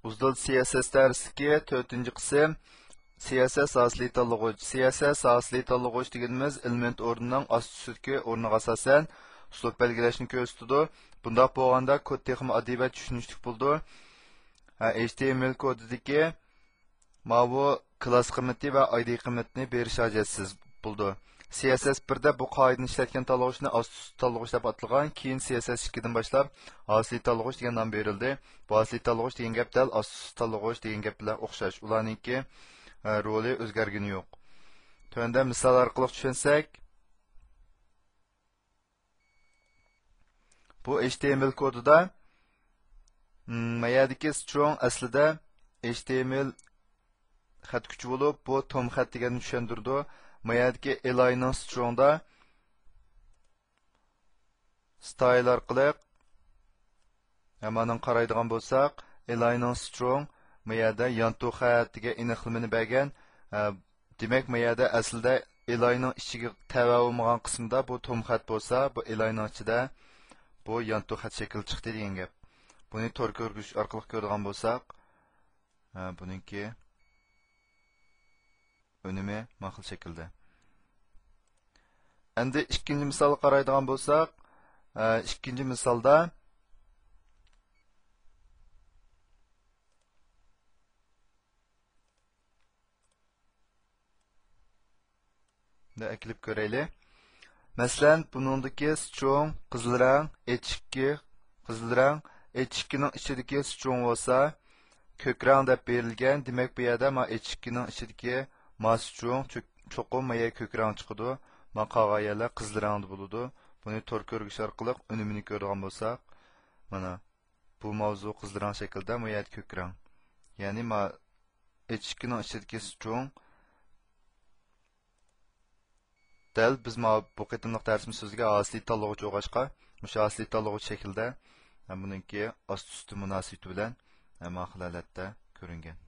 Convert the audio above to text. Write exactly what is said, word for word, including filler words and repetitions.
ئۇزدىل سىئېسئېس دەرسلىكى تۆتىنچى قىسىم. سىئېسئېس ھاسىلى تاللىغۇچ. سىئېسئېس ھاسىلى تاللىغۇچ دېگىنىمىز ئېلېمېنت ئورنىنىڭ ئاستى ئۈستىدىكى ئورنىغا ئاساسەن ئۇسلۇب بەلگىلەشنى كۆرسىتىدۇ. بۇنداق بولغاندا كود تېخىمۇ ئاددىي ۋە چۈشىنىشلىك بولىدۇ. ھە، ئېچ تى ئېم ئېل كودىدىكى ماۋۇ كلاس قىممىتى ۋە ئاي دى قىممىتىنى بېرىش ھاجەتسىز بولىدۇ. سىئېسئېس بىردە بۇ قائىدىنى ئىشلەتكەن تاللىغۇچنى ئاستى ئۈستى تاللىغۇچ دەپ ئاتىغان، كېيىن سىئېسئېس ئىككىدىن باشلاپ ھاسىلى تاللىغۇچ دېگەن نام بېرىلدى. بۇ ھاسىلى تاللىغۇچ دېگەن گەپ دەل ئاستى ئۈستى تاللىغۇچ دېگەن گەپ بىلەن ئوخشاش. ئۇلارنىڭكى، ئە، رولى ئۆزگەرگىنى يوق. تۆۋەندە مىسال ئارقىلىق چۈشەنسەك، بۇ ئېچ تى ئېم ئېل كودىدا، م، ما يەردىكى سترونگ ئەسلىدە ئېچ تى ئېم ئېل خەت كۈچى بولۇپ، بۇ توم خەت دېگەننى چۈشەندۈرىدۇ. ما يەردىكى ئېلاينىڭ سترونگدا ستايل ئارقىلىق، ھە، مانىڭ قارايدىغان بولساق، ئېلاينىڭ سترونگ ما يەردە يانتۇ خەت دېگەن ئېنىقلىمىنى بەرگەن. ھە، دېمەك، ما يەردە ئەسلىدە ئېلاينىڭ ئىچىگە تەۋە بولمىغان قىسمىدا بۇ توم خەت بولسا، بۇ ئېلاينىڭ ئىچىدە بۇ يانتۇ خەت شەكلى چىقتى دېگەن گەپ. بۇنى تور كۆرگۈچ ئارقىلىق كۆرىدىغان بولساق، ھە، بۇنىڭكى ئۈنۈمى ماقۇل شەكىلدە. ئەمدى ئىككىنچى مىسالغا قارايدىغان بولساق، ھە، ئىككىنچى مىسالدا ئەكىلىپ كۆرەيلى. مەسىلەن، بۇنىڭدىكى سترونگ قىزىل رەڭ، ئېچ ئىككى قىزىل رەڭ، ئېچ ئىككىنىڭ ئىچىدىكى سترونگ بولسا كۆك رەڭ دەپ بېرىلگەن. دېمەك، بۇ يەردە ما ئېچ ئىككىنىڭ ئىچىدىكى ما سترونگ چۆ-، چوقۇم ما يەر كۆك رەڭ چىقىدۇ. ما قالغان يەرلەر قىزىل رەڭدە بولىدۇ. بۇنى تور كۆرگۈچ ئارقىلىق ئۈنۈمىنى كۆرىدىغان بولساق، مانا، بۇ ماۋزۇ قىزىل رەڭ شەكىلدە، بۇ يەردە كۆك رەڭ. يەنى ما ئېچ ئىككىنىڭ ئىچىدىكى سترونگ دەل بىز ما بۇ قېتىملىق دەرسىمىز سۆزلىگەن ھاسىلى تاللىغۇچ بولغاچقا، مۇشۇ ھاسىلى تاللىغۇچ شەكلىدە، ھە، بۇنىڭكى ئاستى ئۈستى مۇناسىۋىتى بىلەن، ھە، ماقۇل ھالەتتە كۆرۈنگەن.